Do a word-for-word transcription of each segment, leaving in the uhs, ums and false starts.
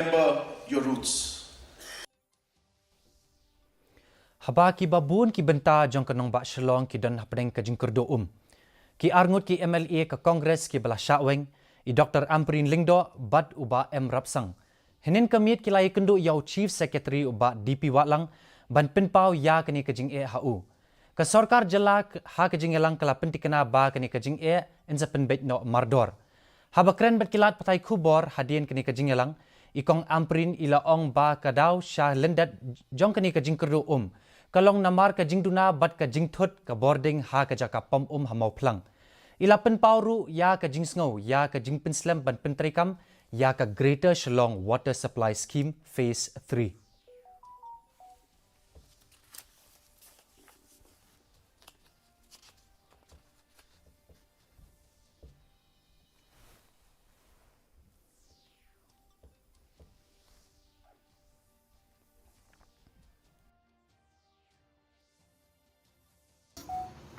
Remember your roots. Haba ki babun ki bynta jong ka nongbah Shillong ki don hapdeng ka jingkyrduh um, ki arngut ki M L A ka Congress kiba la shah weng, i Doctor Ampareen Lyngdoh bad u Bah M Rapsang, hynnin ka miet ki la ïakynduh ïa u Chief Secretary u Bah D P Wahlang ban pynpaw ïa kane ka jingeh ha u. Ka sorkar jylla ha ka jingïalang ka la pyntikna ba kane ka jingeh yn sa pynbeit noh mardor. Haba kren bad ki lad pathai khubor hadien kane ka jingïalang, i Kong Ampareen i la ong ba ka daw sha lyndet jong kane ka jingkyrduh um ka long namar ka jingduna bad ka jingthut ka bording ha ka jaka pom um ha Mawphlang. I la pynpaw ruh ïa ka jingsngew ïa ka jingpynslem ban pyntreikam ïa ka Greater Shillong Water Supply Scheme Phase three.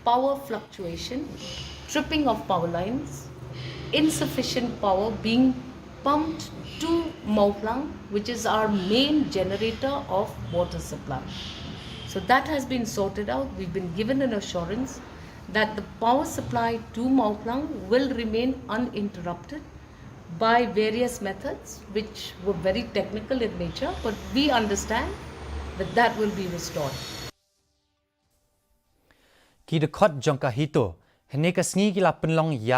Power fluctuation, tripping of power lines, insufficient power being pumped to Mawphlang, which is our main generator of water supply. So that has been sorted out. We've been given an assurance that the power supply to Mawphlang will remain uninterrupted by various methods which were very technical in nature, but we understand that that will be restored. Ki dkhot jong ka HITO hynne ka sngi ki la pynlong ïa